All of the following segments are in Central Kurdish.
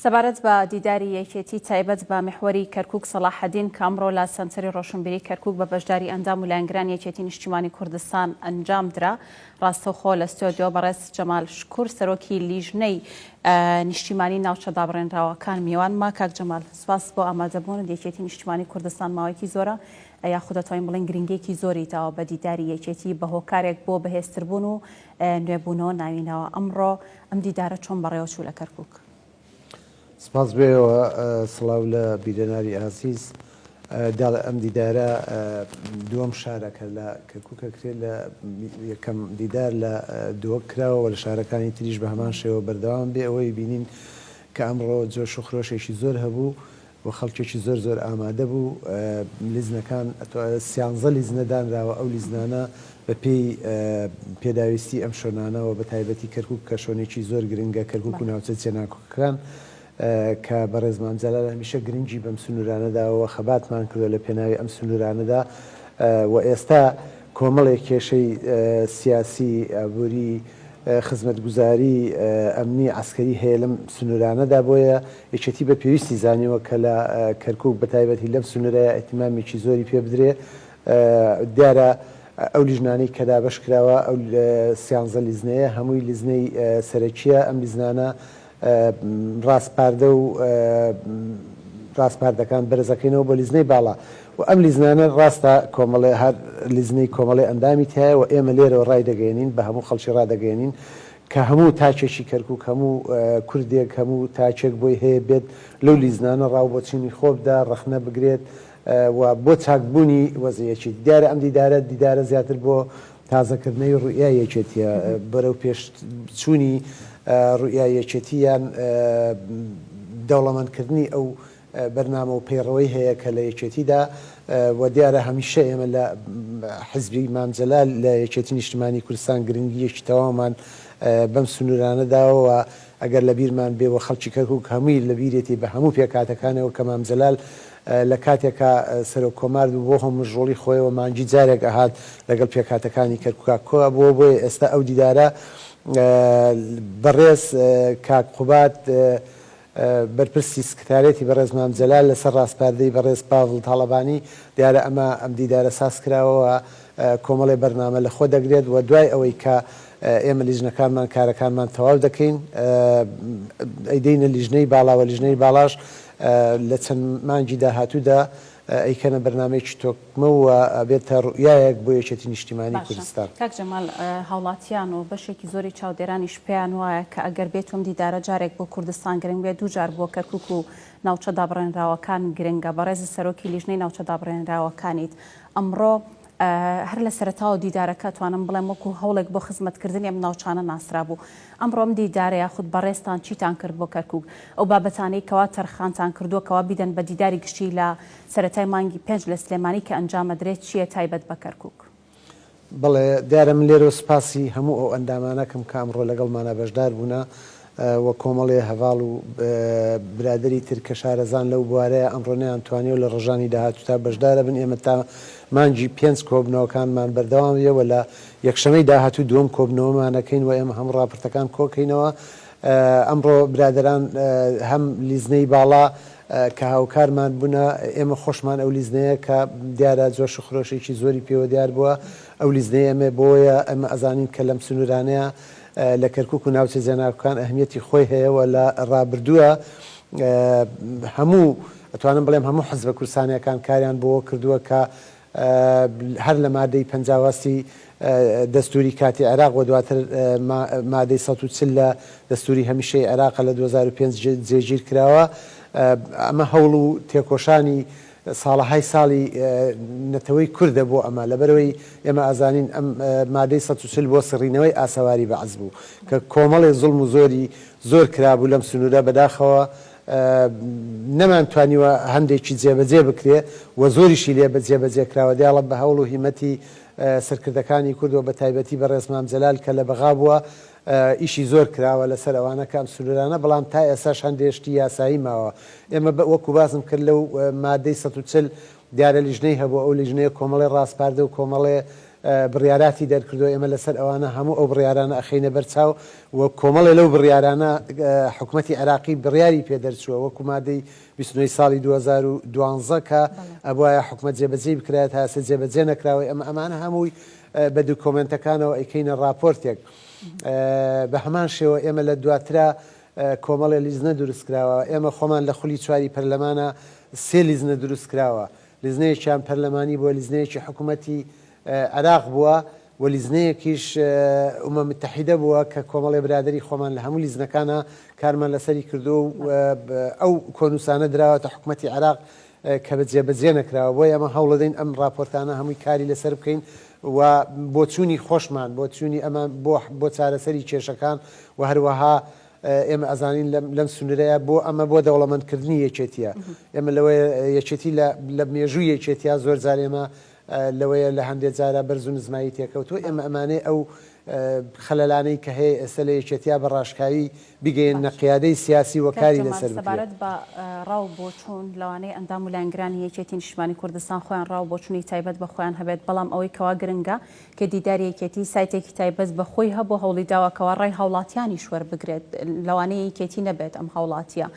سەبارەت بە دیداری یەکێتی تایبەت بە میحوەری کەرکوک سەڵاحەدین کە ئەمڕۆ لە سەنتەری ڕۆشنبیری کەرکوک بە بەشداری ئەندام و لایەنگرانی یەکێتی نیشتیمانی کوردستان ئەنجامدرا ڕاستەوخۆ لە ستۆدیۆ بەڕێز جەمال شکور سەرۆکی لیژنەی نیشتیمانی ناوچە دابڕێنراوەکان میوانمە. کاک جەمال سوپاس بۆ ئامادەبوونت. یەکێتی نیشتیمانی کوردستان ماوەیەکی زۆرە یاخود دەتوانین بڵێین گرنگیەکی زۆری داوە بە دیداری یەکێتی بە هۆکارێک بۆ بەهێزتربوون و نوێبوونەوە ناویناوە. ئەمڕۆ ئەم دیدارە چۆن بەڕێوەچوو لە کەرکوک؟ سپاس بۆ ئێوە، سڵاو لە بیرەناری ئازیز. داڵێ ئەم دیدارە دووەم شارە کە لە کەرکوک ئەکرێت، لە یەکەم دیدار لە دهۆک کراوە و لە شارەکانی تریش بە هەمان شێوە بەردەوام بێ. ئەوەی بینین کە ئەمڕۆ جۆش و خرۆشێکی زۆر هەبوو و خەڵکێکی زۆر زۆر ئامادە بوو. لیزنەکان سیانزە لیزنە دانراوە، ئەو لیزنانە بە پێی پێداویستی ئەم شۆنانە و بە تایبەتی کەرکوک کە شۆنێکی زۆر گرنگە، کەرکوک و ناوچە جێناکۆکەکان کە بەڕێز مام جەلال هەمیشە گرنگی بەم سنوورانە داوە و خەباتمان کردوە لە پێناوی ئەم سنوورانەدا و ئێستا کۆمەڵێک کێشەی سیاسی، ئابووری، خزمەتگوزاری، ئەمنی، عەسکەری هەیە لەم سنوورانەدا، بۆیە یەکێتی بە پێویستی زانیوە کە لە کەرکوک بە تایبەتی لەم سنوورەیا ئیهتیمامێکی زۆری پێ بدرێ. دیارە ئەو لیژنانەی کە دابەش کراوە ئەو سیانزە لیزنەیە هەمووی لیزنەی سەرەکییە، ئەم لیزنانە ڕاسپاردە و ڕاسپاردەکان بەرزەکەینەوە بۆ لیزنەی باڵا و ئەم لیزنانە ڕاستە کۆمەڵێ هەر لیزنەی کۆمەڵێ ئەندامی تیایە و ئێمە لێرەوە ڕایدەگەیەنین بە هەموو خەڵکی ڕادەگەیەنین کە هەموو تاکێکی کەرکوک هەموو کوردێک هەموو تاکێک بۆی هەیە بێت لەو لیزنانە ڕاو بۆچینی خۆ بدا ڕەخنە بگرێت و بۆ چاکبوونی وەزعی یەکێتی دیارە ئەم دیدارە دیدارە زیاتر بۆ تازەکردنەوەی ڕوئیای یەکێتیە، بەرەو پێشچوونی ڕوئیای یەکێتی یان دەوڵەمەندکردنی ئەو بەرنامە و پەیڕەوەی هەیە کە لە یەکێتیدا و دیارە هەمیشە ئێمە لە حزبی مام جەلال لە یەکێتی نیشتمانی کوردستان گرنگییەکی تەواومان بەم سنوورانە داوە و ئەگەر لە بیرمان بێ و خەڵکی کەرکوک هەمووی لە بیرێتی بە هەموو پێکهاتەکانەوە کە مام جەلال لە کاتێکا سەرۆک کۆمار بوو بۆ هۆمژڕۆڵی خۆیەوە مانگی جارێک ئەهات لەگەڵ پێکهاتەکانی کەرکوکا کۆ ئەبووە بۆیە ئێستا ئەو دیدارە بەڕێز کاک قوباد بەرپرسی سکرتارێتی بەڕێز مام جەلال لەسەر ڕاسپاردەی بەڕێز پاڤڵ تاڵەبانی دیارە ئەمە ئەم دیدارە ساز کراوە کۆمەڵێ بەرنامە لە خۆ دەگرێت و دوای ئەوەی کە ئێمە لیژنەکانمان کارەکانمان تەواو دەکەین ئەیدەینە لیژنەی باڵا و لیژنەی باڵاش لە چەند مانگی داهاتوودا ئەیکەنە بەرنامەیەکی تۆکمە و ئەبێتە ڕوئیایەک بۆ یەکێتی نیشتیمانی باشە کوردستان. کاک جەمال هاوڵاتیان و بەشێکی زۆری چاودێرانیش پێیان وایە کە ئەگەر بێتو ئەم دیدارە جارێک بۆ کوردستان گرنگ بێت دووجار بۆ کەرکوک و ناوچە دابڕێنراوەکان گرنگە بەڕێزت سەرۆکی لیژنەی ناوچە دابڕێنراوەکانیت ئەمڕۆ هەر لە سەرەتاوە دیدارەکە ئەتوانم بڵێم وەکو هەوڵێک بۆ خزمەتکردنی ئەم ناوچانە ناسرابوو. ئەمڕۆ ئەم دیدارە یاخود بەڕێزتان چیتان کرد بۆ کەرکوک؟ ئەو بابەتانەی کەوا تەرخانتان کردووە کەوا بیدەن بە دیداری گشتی لە سەرەتای مانگی پێنج لە سلێمانی کە ئەنجام ئەدرێت چییە تایبەت بە کەرکوک؟ بەڵێ دیارە من لێرەوە سوپاسی هەموو ئەو ئەندامانە کەم کە ئەمڕۆ لەگەڵمانا بەشدار بوونە و کۆمەڵێ هەڤاڵ و برادەری تر کە شارەزان لەو بوارەیە ئەمڕۆ نەیانتوانیوە لە ڕۆژانی داهاتووتا بەشداربن ئێمە تا مانگی پێنج کۆبنەوەکانمان بەردەوام بێ و لە یەکشەمەی داهاتوو دووەم کۆبنەوەمان ئەکەین و ئێمە هەموو ڕاپرتەکان کۆکەینەوە ئەمڕۆ برادەران هەم لیزنەی باڵا کە هاوکارمان بوونە ئێمە خۆشمان ئەو لیزنەیە کە دیارە جۆش و خرۆشێکی زۆری پێوە دیار بووە ئەو لیزنەی ئێمە بۆیە ئێمە ئەزانین کە لەم سنوورانەیە لە کەرکوک و ناوچە جێناکۆکان ئەهمیەتی خۆی هەیە و لە ڕابردووە هەموو ئەتوانم بڵێم هەموو حزبە کوردستانیەکان کاریان بۆوە کردووە کە هەر لە مادەی پەنجاواستی دەستوری کاتی عێراق و دواتر مادەی 140 لە دەستوری هەمیشەی عێراق لە 2005 جێگیر کراوە ئەمە هەوڵ و تێکۆشانی ساڵەهای ساڵی نەتەوەی کوردە بۆ ئەمە، لەبەرئەوەی ئێمە ئەزانین ئەم مادەی 140 بۆ سڕینەوەی ئاسەواری بەعس بوو کە کۆمەڵێ زوڵم و زۆری زۆر کرابوو لەم سنوورە، بەداخەوە نەمانتوانیوە هەندێکی جێبەجێ بکرێ و زۆریشی لێ جێبەجێ کراوە، دیاڵە بە هەوڵ و هیمەتی سەرکردەکانی کورد و بەتایبەتی بەڕێز مام جەلال کە لە بەغا بووە ئیشی زۆر کراوە لەسەر ئەوانە کە ئەم سنوورانە، بەڵام تا ئێستاش هەندێ شتی یاسایی ماوە. ئێمە وەکو باسم کرد لەو مادەی 140 دیارە لیژنەی هەبوو، ئەو لیژنەیە کۆمەڵێ ڕاسپاردە و کۆمەڵێ. بڕیاراتی دەرکردووە، ئێمە لەسەر ئەوانە هەموو ئەو بڕیارانە ئەخەینە بەر چاو و کۆمەڵێ لەو بڕیارانە حکومەتی عێراقی بڕیاری پێ دەرچووە وەکو مادەی 29 ی ساڵی 2012 کە ئەبوایە حکومەت جێبەجێی بکرایە تا ئێستا جێبەجێ نەکراوە، ئێمە ئەمانە هەمووی بە دوکۆمێنتەکانەوە ئەیکەینە ڕاپۆرتێک. بە هەمان شێوە ئێمە لە دواترا کۆمەڵێ لیزنە دروست کراوە، ئێمە خۆمان لە خولی چواری پەرلەمانا سێ لیزنە دروست کراوە، لیزنەیەکیان پەرلەمانی بووە، لیزنەیەکی حکومەتی عێراق بووە و لیزنەیەکیش ئومە متەحیدە بووە کە کۆمەڵێ برادەری خۆمان لە هەموو لیزنەکانا کارمان لەسەری کردووە و ئەو کۆنووسانە دراوەتە حکومەتی عێراق کە بە جێبەجێ نەکراوە، بۆیە ئێمە هەوڵەدەین ئەم ڕاپۆرتانە هەمووی کاری لەسەر بکەین و بۆچوونی خۆشمان، بۆچوونی ئەمە بۆ بۆ چارەسەری کێشەکان و هەروەها ئێمە ئەزانین لەم لەم سنوورەیە بۆ ئەمە بۆ دەوڵەمەندکردنی یەکێتییە. ئێمە لەوەیە یەکێتی لە لە مێژووی یەکێتییا زۆر جار ئێمە لەوەیە لە هەندێ جارا بەرز و نزمایی تێکەوتووە، ئێمە ئەمانەی ئەو خەلەلانەی کە هەیە ئێستا لە یەکێتیا بە ڕاشکاوی بیگەیەننە باش قیادەی سیاسی و کاک کاری جەمال لەسەر بکرێ. سەبارەت بە ڕا و بۆچوون لەوانەیە ئەندام و لایەنگرانی یەکێتی نیشتمانی کوردستان خۆیان ڕا و بۆچوونی تایبەت بە خۆیان هەبێت بەڵام ئەوەی کەوا گرنگە کە دیداری یەکێتی سایتێکی تایبەت بە خۆی هەبوو هەوڵی داوە کەوا ڕای هاوڵاتیانیش وەربگرێت لەوانەیە یەکێتی نەبێت ئەم هاوڵاتیە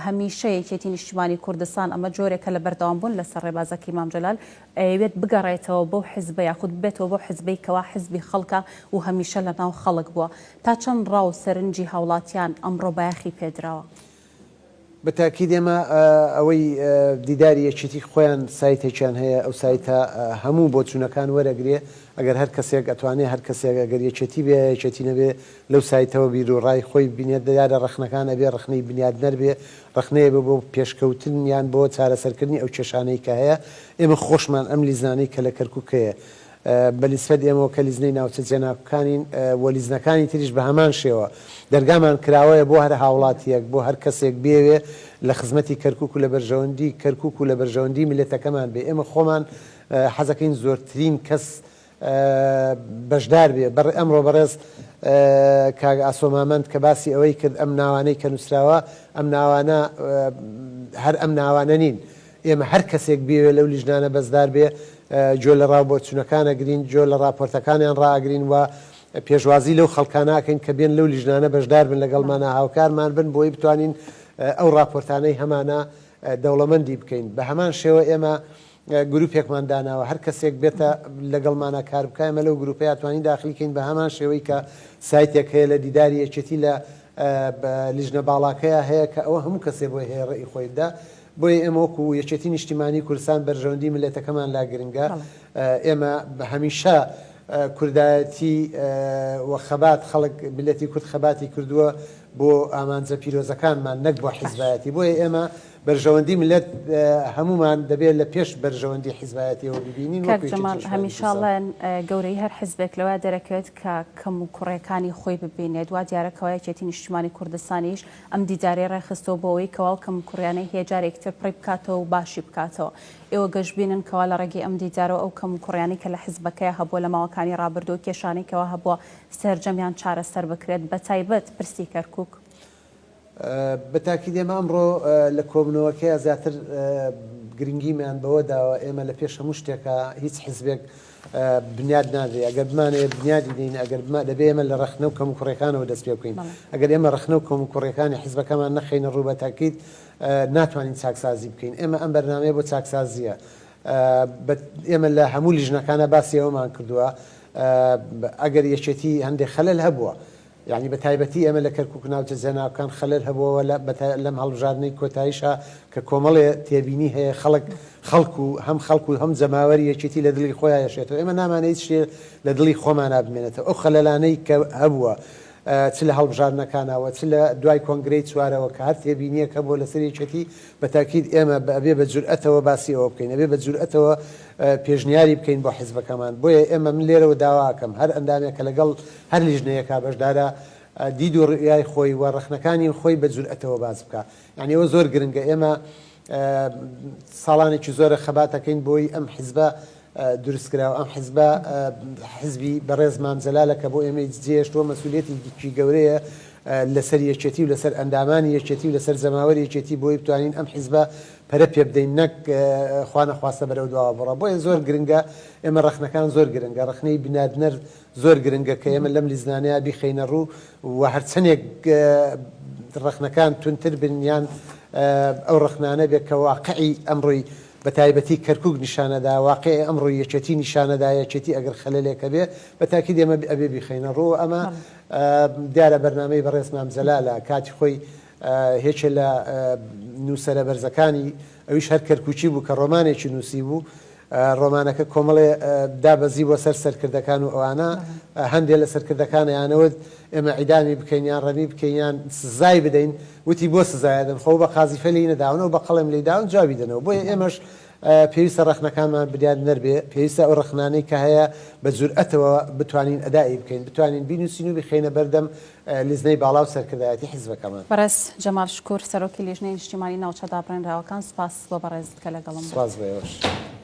هەمیشە یەکێتی نیشتیمانی کوردستان ئەمە جۆرێکە لە بەردەوام بوون لەسەر ڕێبازەکەی مام جەلال ئەیەوێت بگەڕێتەوە بەو حزبە یاخود ببێتەوە بەو حزبەی کەوا حزبی خەڵکە و هەمیشە لە ناو خەڵک بووە. تا چەند ڕا و سەرنجی هاوڵاتیان ئەمڕۆ بایەخی پێدراوە؟ بە تاکید ئێمە ئەوەی دیداری یەکێتی خۆیان سایتێکیان هەیە ئەو سایتە هەموو بۆچوونەکان وەرەگرێ ئەگەر هەر کەسێک ئەتوانێ هەر کەسێک ئەگەر یەکێتی بێ یا یەکێتی نەبێ لەو سایتەوە بیرو ڕای خۆی ببینێت دیارە ڕەخنەکان ئەبێ ڕەخنەی بنیادنەر بێ ڕەخنەیە بێ بۆ پێشکەوتن یان بۆ چارەسەرکردنی ئەو کێشانەی کە هەیە ئێمە خۆشمان ئەم لیزنانەی کە لە کەرکوک هەیە بە نیسبەت ئێمەوە کە لیزنەی ناوچە جێناکۆکانین و لیزنەکانی تریش بە هەمان شێوە دەرگامان کراوەیە بۆ هەر هاوڵاتیەک بۆ هەر کەسێک بیەوێ لە خزمەتی کەرکوک و لە بەرژەوەندی کەرکوک و لە بەرژەوەندی میللەتەکەمان بێ ئێمە خۆمان حەزەکەین زۆرترین کەس بەشدار بێ بەڕێ ئەمڕۆ بەڕێز کاک ئاسۆ مامەند کە باسی ئەوەی کرد ئەم ناوانەی کە نووسراوە ئەم ناوانە هەر ئەم ناوانە نین ئێمە هەر کەسێک بیەوێ لەو لیژنانە بەسدار بێ گوێ لە ڕاو بۆچوونەکان ئەگرین گوێ لە ڕاپۆرتەکانیان ڕائەگرین و پێشوازی لەو خەڵکانە ئەکەین کە بێن لەو لیژنانە بەشدار بن لەگەڵمانە هاوکارمان بن بۆی بتوانین ئەو ڕاپۆرتانەی هەمانە دەوڵەمەندی بکەین بە هەمان شێوە ئێمە گروپێکمان داناوە هەر کەسێک بێتە لەگەڵمانا کار بکا ئێمە لەو گروپەیا توانین داخلی کەین بە هەمان شێوەی کە سایتێک هەیە لە دیداری یەکێتی لە لیژنە باڵاکەیا هەیە کە ئەوە هەموو کەسێ بۆی هەیە ڕێی خۆی بدا بۆیە ئێمە وەکو یەکێتی نیشتیمانی کوردستان بەرژەوەندی میللەتەکەمان لا گرنگە ئێمە هەمیشە کوردایەتی و خەبات خەڵک میللەتی کورد خەباتی کردووە بۆ ئامانجە پیرۆزەکانمان نەک بۆ حیزبایەتی بۆیە ئێمە بەرژەوەندی مللەت هەموومان دەبێت لە پێش بەرژەوەندی حیزبایەتیەوە ببینین کاک وەکو یەکێتی جەمال نیشتمانی هەمیشە کوردستان. ئەڵێن گەورەیی هەر حیزبێک لەوەیا دەرەکەوێت کە کەموکوڕیەکانی خۆی ببینێت، وا دیارە کەوا یەکێتی نیشتیمانی کوردستانیش ئەم دیدارەی ڕێکخستووە بۆ ئەوەی کەوا ئەو کەموکوڕیانەی هەیە جارێکی تر پڕی بکاتەوە و باشی بکاتەوە. ئێوە گەشبینن کەوا لە ڕێگەی ئەم دیدارەوە ئەو کەموکوڕیانەی کە لە حیزبەکەیا هەبووە لە ماوەکانی ڕابردوو و کێشانەی کەوا هەبووە سەرجەمیان چارەسەر بکرێت بەتایبەت پرسی کەرکوک؟ بە تاکید ئێمە ئەمڕۆ لە کۆبوونەوەکەیا زیاتر گرنگیمان بەوە داوە ئێمە لە پێش هەموو شتێکا هیچ حزبێک بنیاد نادرێ ئەگەر بمانەوێت بنیادی نین ئەگەر بما دەبێ ئێمە لە ڕەخنە و کەموکوڕیەکانەوە دەست پێ بکەین ئەگەر ئێمە ڕەخنە و کەموکوڕیەکانی حزبەکەمان نەخەینە ڕوو بە تاکید ناتوانین چاکسازی بکەین ئێمە ئەم بەرنامەیە بۆ چاکسازیە ئێمە لە هەموو لیژنەکانە باسی ئەوەمان کردووە ئەگەر یەکێتی هەندێک خەلەل هەبووە یانی بە تایبەتی ئێمە لە کەرکوک و ناوچە جێناوکان خەلەل هەبووە لە لەم هەڵبژاردنەی کۆتاییشا کە کۆمەڵێ تێبینی هەیە خەڵک خەڵک و هەم خەڵک و هەم جەماوەری یەکێتی لە دڵی خۆیا یەشێتەوە ئێمە نامانەوێ هیچ شتێ لە دڵی خۆمانا بمێنێتەوە ئەو خەلەلانەی کە هەبووە چ لە هەڵبژاردنەکانا و چ لە دوای کۆنگرەی چوارەوە کە هەر تێبینیەک هەبووە لەسەر یەکێتی بە تاکید ئێمە ئەبێ بە جورئەتەوە باسی ئەوە بکەین ئەبێ بە جورئەتەوە پێشنیاری بکەین بۆ حیزبەکەمان بۆیە ئێمە من لێرەوە داوا ئەکەم هەر ئەندامێک کە لەگەڵ هەر لیژنەیەکا بەشدارە دید و ڕوئیای خۆی و ڕەخنەکانی خۆی بە جورئەتەوە باس بکا یانی ئەوە زۆر گرنگە ئێمە ساڵانێکی زۆرە خەبات ئەکەین بۆی ئەم حیزبە دروست کرا و ئەم حیزبە حیزبی بەڕێز مام جەلالە کە بۆ ئێمەی جێهێشتووە مەسئولیەتێکی گەورەیە. لەسەر یەکێتی و لەسەر ئەندامانی یەکێتی و لەسەر جەماوەری یەکێتی بۆی بتوانین ئەم حیزبە پەرە پێ بدەین نەک خوانەخواستە بەرەو دواوە بڕا. بۆیە زۆر گرنگە ئێمە ڕەخنەکان زۆر گرنگە، ڕەخنەی بنیادنەر زۆر گرنگە کە ئێمە لەم لیزنانەیا بیخەینە ڕوو و هەرچەندێک ڕەخنەکان توندتر بن یان ئەو ڕەخنانە بێت کە واقعی ئەمڕۆی بە تایبەتی کەرکوک نیشانەدا، واقعی ئەمڕۆی یەکێتی نیشانەدا، یەکێتی ئەگەر خەلەلێک هەبێ بە تاکید ئێمە ئەبێ بیخەینە ڕوو و ئەمە دیارە بەرنامەی بەڕێز مام جەلالە کاتی خۆی یەکێ لە نووسەرە بەرزەکانی ئەویش هەر کەرکوکی بوو کە ڕۆمانێکی نووسیبوو ڕۆمانەکە کۆمەڵێ دابەزیبووە سەر سەرکردەکان و ئەوانە، هەندێ لە سەرکردەکان ئەیانەوت ئێمە عیدامی بکەین یان ڕەمی بکەین یان سزای بدەین، وتی بۆ سزای ئەدەن خۆ بە قازیفە لێی نەداون ئەو بە قەڵەم لێی داون جوابی دەنەوە، بۆیە ئێمەش پێویستە ڕەخنەکانمان بنیادنەر بێ، پێویستە ئەو ڕەخنانەی کە هەیە بە جورئەتەوە بتوانین ئەدائی بکەین، بتوانین بینووسین و بیخەینە بەردەم لیژنەی باڵا و سەرکردایەتی حیزبەکەمان. بەڕێز جەمال شکور، سەرۆکی لیژنەی نیشتیمانی ناوچە دابڕێنراوەکان، سوپاس بۆ بەڕێزت کە لەگەڵم بوویت. سوپاس بۆ ئێوەش.